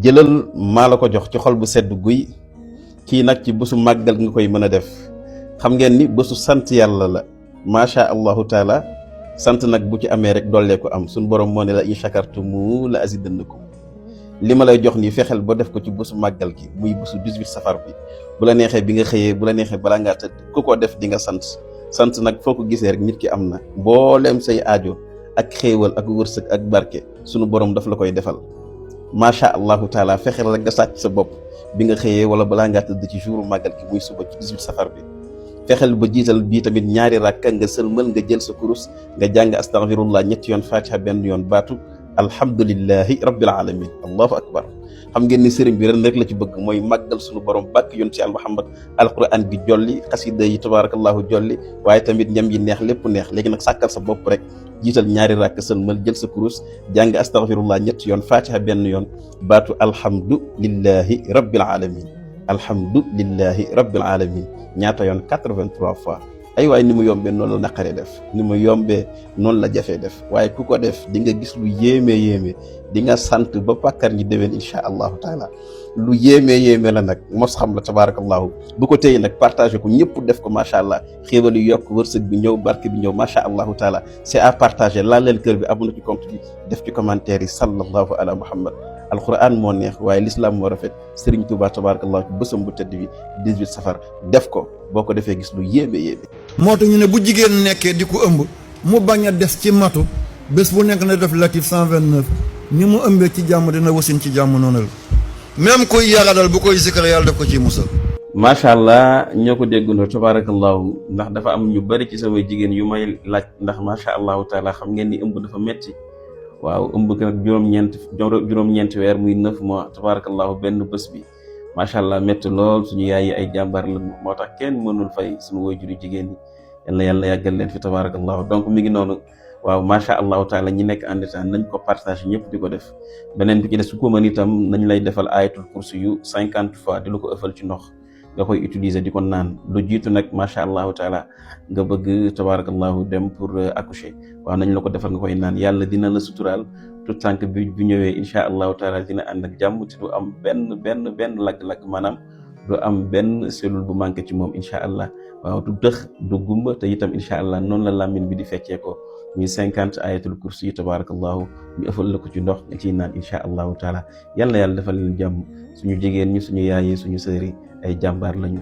jëlal maa la ko jox ci xol bu sedd guy kii nag ci bésu màggal nga koy mën a def xam ngeen ni bésu sant yàlla la macha allahu taala sant nag bu ci amee rek dollee ko am suñ borom moo ne la in shakartumu la azidannakum li ma lay jox nii fexeel ba def ko ci bésu màggal gi muy bésu 18 safar bi bu la neexee bi nga xëyee bu la neexee balaa ngaa tëdd ku ko def di nga sant nag foo ko gisee rek nit ki am na mbooleem say aajo ak xéewal ak wërsëg ak barke sunu borom daf la koy defal macha allahu taala fexeel rek nga sàcc sa bopp bi nga xëyee wala balaa ngaa tëdd ci jouru màggal gi muy suba ci 18 safar bi fexeel ba jiital bii tamit ñaari rakka nga sëlmal nga jël sa kurus nga jàng astaghfirullah ñetti yoon fatiha benn yoon baatu alhamdulillahi rabbil alamin allahu akbar xam ngeen ni sëriñ bi ren rek la ci bëgg mooy màggal sunu borom bàkk yoon ci al muhammad alquran bi jolli xasida yi tabarakallahu jolli waaye tamit ñam yi neex lépp neex léegi nag sàkkal sa bopp rek jiital ñaari rakk sëlmal jël sa kurus jàng astaghfirullah ñetti yoon fatiha benn yoon baatu alhamdulillahi rabbil alamin alhamdulillahi rabbil alamin ñaata yoon 83 fois ay waaye ni mu yombee noonu la naqaree def ni mu yombee noonu la jafee def waaye ku ko def di nga gis lu yéeme di nga sant ba pàkkar ñi déwén insha allahu taala lu yéeme la nag mos xam la tabarakallahu bu ko téye nag partagé ko ñëpp def ko macha allah xéewal yu yokk wërsëg bi ñëw barke bi ñëw macha allahu taala c'est à partager laa leen kër bi abonné ci compte bi def ci commentaire yi sallallahu ala muhammad alquran moo neex waaye l'islam moo rafet Serigne Touba tabarakallahu ci bësam bu tëdd bi 18 safar def ko boo ko defee gis lu yéeme moo tax ñu ne bu jigéen nekkee di ko ëmb mu bañ a des ci matu bés bu nekk na def latif 129 ni mu ëmbee ci jàmm dina wasin ci jàmm noonu la même koy yaradal bu koy zikkar yàlla def ko ci musal. macha allah ñoo ko déggandoo tabarakallahu ndax dafa am ñu bari ci samay jigéen yu may laaj ndax macha allahu taala xam ngeen ni ëmb dafa metti waaw ëmb ko nag juróom-ñeenti weer muy 9 mois tabarakallahu benn bés bi macha allah métti lool suñu yaay yi ay jàmbaar la moo tax kenn mënul fay suñu waajuru jigéen ñi yàlla yàggal leen fi tabarakallahu donc mi ngi noonu waaw macha allahu taala ñi nekk en état nañ ko partage ñëpp di ko def beneen bi ci des su ko mën itam nañ lay defal ayatul kursi yu 50 fois di la ko ëffal ci ndox nga koy utiliser di ko naan lu jiitu nag macha allahu taala nga bëgg tabarakallahu dem pour accoucher waaw nañ la ko defal nga koy naan yàlla dina la suturaal tout tànk bi bu ñëwee insha allahu taala dina ànd ak jàmm te du am benn lagg-lagg maanaam du am benn cellule bu manqué ci moom insha allah waaw du dëx du gumba te itam insha allah noonu la làmmiñ bi di feccee ko ñuy 50 ayatul kursi yi tabarakallahu ñu ëffal la ko ci ndox nga ciy naan insha allahu taala yàlla defal leen jàmm suñu jigéen ñi suñu yaay yi suñu sœur yi ay jàmbaar lañu